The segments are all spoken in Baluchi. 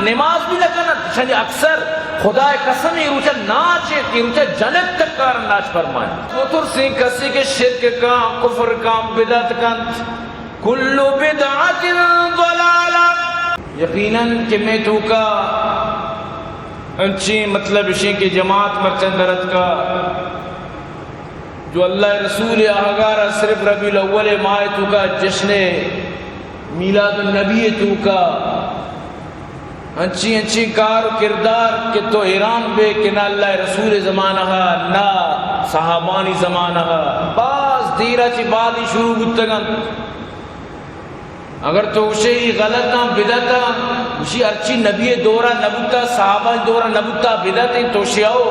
نماز بھی نہ کنت، شانی اکثر خدا قسم اے روچا ناچ اے، اے روچا جنت تک کار ناچ فرمائیں۔ تو ترسیں کسی کہ شرک کاں، کفر کاں، بدعت کنت۔ کل بدعت ضلالہ۔ یقیناً کہ میں توکا انچیں مطلب اشیں کہ جماعت مرچن درت کا جو اللہ رسول آہگارا صرف ربیع الاول ماہ توکا جشن میلاد النبی توکا انچیں انچیں کار و کردار کہ تو حیران بے کہ نہ اللہ رسول زمانہ، نہ صحابانی زمانہ، باز دیرا چہ بعد شروع بوتگنت۔ اگر تو گوشے ای غلط آں، بدعت آں، گوشی ہرچی نبی دورا نبوتا، صحابہ دورا نبوتا، بدعت ایں، تو شیاؤ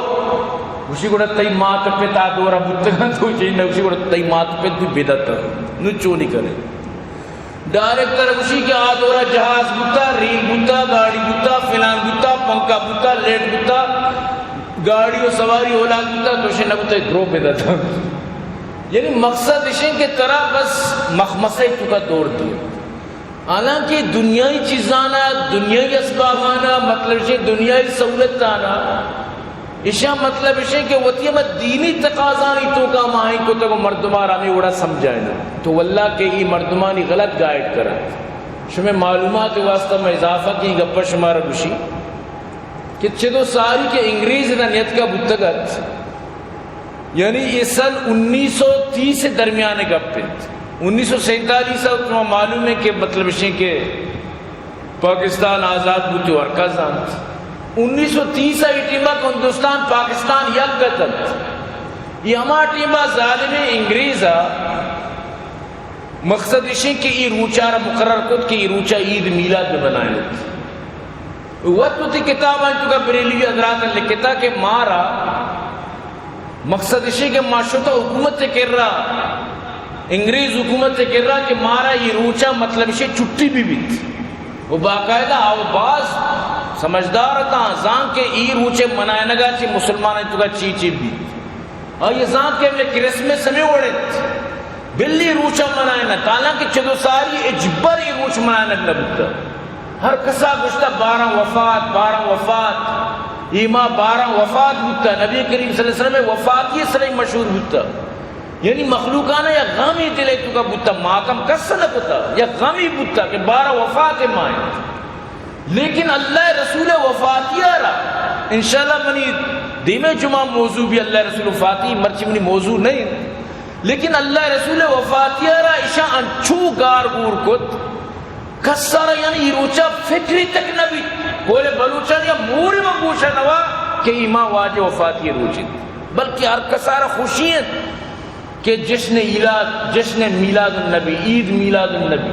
گوشی گڑا تئی مات پت آ دورا بوتگاں، تو شی نہ گوشی گڑا تئی مات پت بھی بدعت آں۔ نو چونی کرے؟ ڈائریکٹ تر گوشی کہ آ دورا جہاز بوتا، ریل بوتا، گاڑی بوتا، فلان بوتا، پنکھا بوتا، لیٹ بوتا، گاڑی و سواری اولاد بوتا، تو شی نہ بوتا، درو بدعت آں۔ یعنی مقصد اشیں کہ ترا بس مخمسہ توکا دور دیے۔ حالانکہ دنیائی چیزانا، دنیائی اسبابانا، مطلب اشیں دنیائی سہولتانا، اشاں مطلب اشیں کہ وتی ہمے دینی تقاضانی توکا ہم آئیں کتگ و مردمار ہمے وڑا سمجھائینت۔ تو واللہ کہ ای مردمانی غلط گائیڈ کرنت۔ شمے معلومات واسطہ میں اضافہ کی گپا شمارا گوشی کہ چدو ساری کہ انگریز ادا نیتکا بوتگ ات، یعنی اے سن انیس سو تیس درمیان گپ انت۔ انیس سو سینتالیس ء شما معلوم ہے کہ مطلب اشیں کہ پاکستان آزاد بوتی و ہر کس زانت۔ انیس سو تیس ء ای ٹیما کہ ہندوستان پاکستان یک گت انت۔ ای ہما ٹیما ظالمیں انگریز ء مقصد اشیں کہ ای روچا را مقرر کت کہ ای روچا عید میلاد بہ بنائینت۔ وت وتی کتاباں توکا بریلوی حضرات لکھتا کہ مارا مقصد اشیں کہ ما شتا حکومت کرا، انگریز حکومت کرا کہ مارا ای روچا مطلب اشیں چھٹی بھی بیت۔ و باقاعدہ آو باز سمجھدار تا، زان کہ ای روچے منائنگا چی مسلمان توکا چی چی بیت۔ آئی زانت کہ ہمے کرسمس ہمے وڑ انت، بلی روچ ء منائینت، حالانکہ چدو ساری ہچبر اے روچ منائینگ نہ بوتگ۔ ہر کسا گوشتہ بارہ وفات، بارہ وفات، اے ماہ بارہ وفات بوتہ، نبی کریم صلی اللہ علیہ وسلم ء وفاتی ء سرا مشہور بوتہ۔ یعنی مخلوقانہ یک غمی دل ء توکا بوتہ، ماتم کس نہ کتہ، یک غمی بوتہ کہ بارہ وفات ماہ انت۔ لیکن اللہ رسول وفاتی ء را، انشاءاللہ منی دیمے جمعہ موضوع بھی اللہ رسول وفاتی، مرچی منی موضوع نہیں، لیکن اللہ رسول وفاتی ء را اشاں انچو گار گور کت، کس ء را یعنی ای روچا فکری تک نہ بیت۔ بولے بلوچان یا موری من گوشا نوا کہ ایما واجہ وفاتی روچ انت، بلکہ ہر کس ء را خوشی انت۔ کہ جشن ایلاد، جشن میلاد النبی، عید میلاد النبی،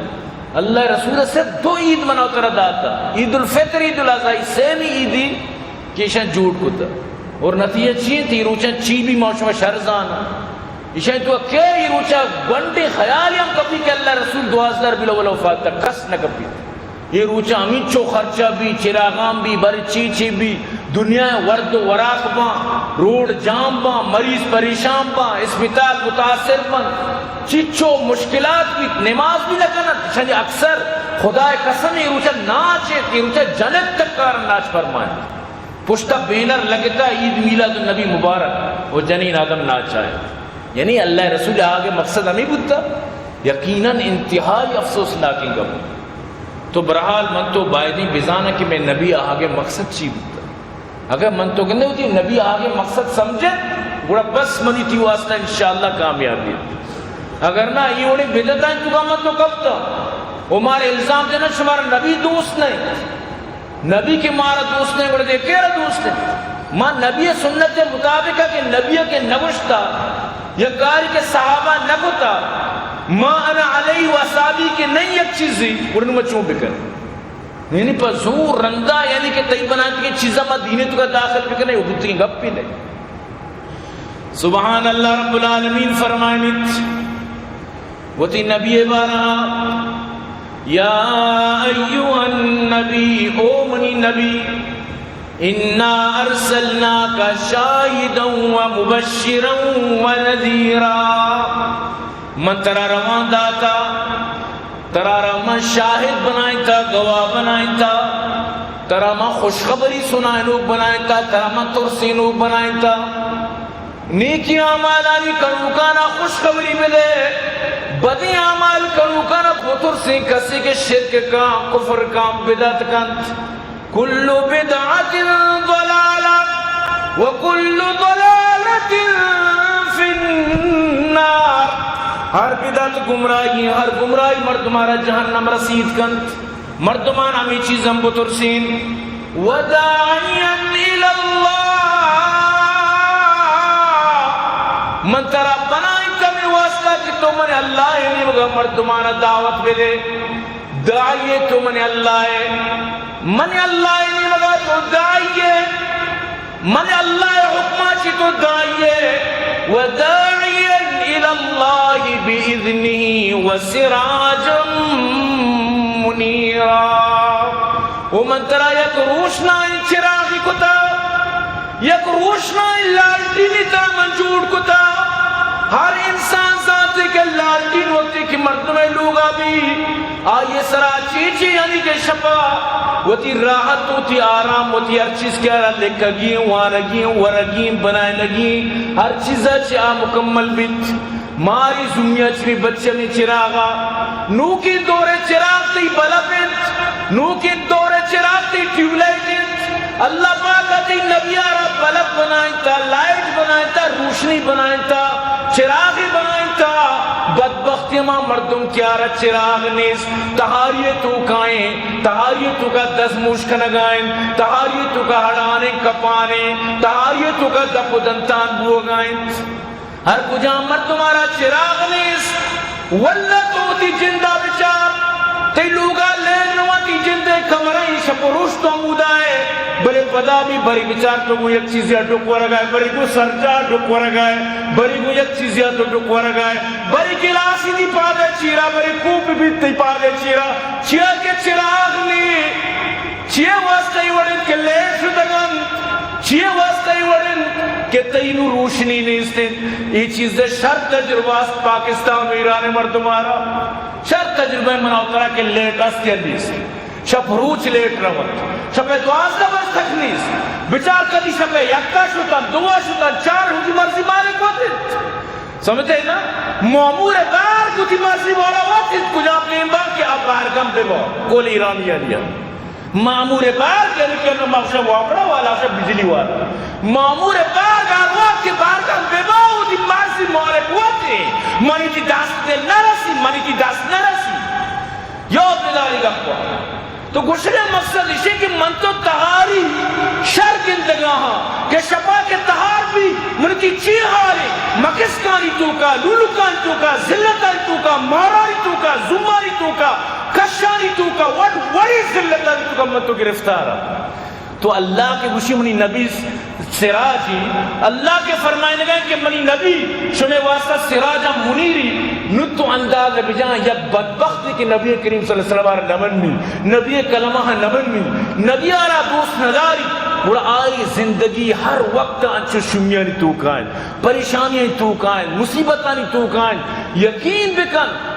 اللہ رسول صرف دو عید منا ترا داتا، عید الفطر، عید الاضحی، سیمی عیدی کہ ایشاں جوڑ کتا۔ اور نتیجہ چی انت؟ ای روچاں چی بھی ما شما شر زانا۔ ایشاں تو کہ ای روچا گونڈے خیال ہم کپی کہ اللہ رسول دوازدہ ربیع الاول وفات تا، کس نہ کپی۔ اے روچا ہمینچو خرچہ بی، چراغان بی، بر چی چی بی، دنیا ورد و وراک باں، روڈ جام باں، مریض پریشان باں، اسپتال متاثر باں، چیچو مشکلات بیت، نماز بھی نہ کنت، شنی اکثر خدا قسم اے روچا ناچ انت، اے روچا جنت تک کار ناچ فرمائیں۔ پشتا بینر لگتا عید میلاد النبی مبارک و جنین آدم ناچائے۔ یعنی اللہ رسول آگے مقصد ہمیں بوتا، یقیناً انتہائی افسوسناکیں گپ۔ تو بہرحال من تو بایدیں بزاناں کہ مئے نبی آہگے مقصد چی بوتا۔ اگر من تو گندے وتی نبی آہگے مقصد سمجھت، گڑا بس منی تی واسطہ انشاءاللہ کامیابی انت۔ اگر نہ، ای وڑیں بدعتاں توکا من تو کپتا، و مارا الزام دینا شمارا نبی دوست نہیں۔ نبی کہ مارا دوست نہیں، گڑا دے کیرا دوست انت؟ ما نبی سنت مطابق کہ نبی کہ نگوشتا، یا کاری کہ صحابہ نہ کتا، ما انا علیہ و اصحابی کہ نہیں یک چیزی، گڑا نو ما چون بکن؟ یعنی پہ زور رندا، یعنی کہ تئی بنائینتگیں چیزا ما دین توکا داخل بکنے، وہ بوتگیں گپ ہی نہیں۔ سبحان اللہ رب العالمین فرمائنیت وتی نبی بارہا، یا ایھا النبی، او منی نبی، انا ارسلناک شاہدا و مبشرا و نذیرا۔ من ترا روان داتا، ترا را من شاہد بنائینتا، گواہ بنائینتا، ترا ما خوشخبری سنائینوک بنائینتا، ترا ما ترسینوک بنائینتا۔ نیکی اعمالانی کنوکانا خوشخبری بدے، بدیں اعمال کنوکانا بترسیں، کسے کہ شرک کاں، کفر کاں، بدعت کنت۔ کل بدعت ضلالہ وکل ضلالۃ فی النار۔ ہر بدعت گمراہی، ہر گمراہی مردمارا جہنم رسید کنت۔ مردمان ہمے چیز ہم بترسین۔ وداعیا الی اللہ، من ترا بنائینت ہمے واسطہ کہ تو من اللہ ءِ نیمگا مردمانا دعوت بدے۔ داعی ئے تو من اللہ ءِ، من اللہ ءِ نیمگا تو داعی ئے۔ من اللہ ءِ حکما چی تو داعی ئے، وداعیا الی اللہ باذنہ وسراجا منیرا۔ او من ترا یک روشنائیں چراغی کتا، یک روشنائیں لالٹینی ترا من جوڑ کتا۔ ہر انسان زانتے کہ لالٹین وقتی کہ مردم لوگا بی، آئی سرا چی چی، یعنی کہ شپا وتی راحت، وتی آرام، وتی ہر چیز کہ آرا لکگی، وانگی، ورگی، بنائینگی، ہر چیزا چی آ مکمل بیت۔ ماری زمیا چی بچمی چراغا، نوکیں دور چراغ تئی بلب انت، نوکیں دور چراغ تئی ٹیوب لائٹ انت۔ اللہ پاک ءَ تئی نبی ءَ را بلب بنائینتا، لائٹ بنائینتا، روشنی بنائینتا، چراغے بنائینتا۔ بدبختی ہما مردم کہ آرا چراغ نیست، تہاری ءِ توکا ایں، تہاری ءِ توکا دزموش کنگا ایں، تہاری ءِ توکا ہڑانے کپانے، تہاری ءِ توکا دپ و دنتان بوگا ایں۔ ہر کجام مردم ءَ را چراغ نیست۔ واللہ تو وتی جند ءَ بچار، تئی لوگ ءَ لیٹ نہ وتی جند ءِ کمرہ ءَ شپ و روش تو ہمودا ئے، بلے پدا بھی بری بچار تو گوں یک چیزے ءَ ڈک ورگ ءَ ئے، بری گوں سرجاہ ڈک ورگ ءَ ئے، بری گوں یک چیزے ءَ تو ڈک ورگ ءَ ئے، بری گلاسی دی پاد ءَ چیرا، بری کوپ بیت تئی پاد ءَ چیرا، چیا کہ چراغ نے۔ چیئے واسطہ اے وڑ انت کہ لیٹ شتگ انت؟ چیئے واسطہ اے وڑ انت کہ تئی نوں روشنی نیست انت؟ اے چیز ءِ شر تجربہ است پاکستان و ایران ءِ مردم ءَ را۔ شر تجربہ من ءَ ترا کہ لیٹ است یا نیست۔ شپ روچ لیٹ رونت۔ شپ ءِ دوازدہ بج تک نیست۔ بچار کدی شپ ءِ یکا شتن، دوا شتن، چار وتی مرضی مالک وت انت۔ سمجھتے نا؟ مامور بار وتی مرضی والا وت انت، کجام نیمبا کہ آ بارگم ببا۔ کل ایرانی علی۔ مامور بار یعنی کہ نہ مخشا واپڑا والا، شا بجلی والا۔ مامور بار گار وت کہ بارگم ببا، وتی مرضی مالک وت انت۔ منی تی دست نہ رسی، منی تی دست نہ رسی۔ یاد بداری گپ۔ تو گوشگ ءِ مقصد ایش کہ من تو تہاری شر گندگا ہاں کہ شپا کہ تہار بی، من تی چی حال انت؟ مکسکانی توکا، لولکانی توکا، ذلتانی توکا، مارانی توکا، زومانی توکا، کشانی توکا، وڑ وڑی ذلتانی توکا من تو گرفتار ہاں۔ تو اللہ کہ گوشی منی نبی سراجی، اللہ کہ فرمائنگا کہ منی نبی شمے واسطہ سراج منیری، نو تو اندازہ بجان یک بدبختی کہ نبی کریم صلی اللہ علیہ وسلم ءَ را نہ منی، نبی کلمہ ءَ نہ منی، نبی ءَ را دوست نداری، گڑا آئی زندگی ہر وقت انچو شومیانی توکا انت، پریشانیانی توکا انت، مصیبتانی توکا انت۔ یقین بکن،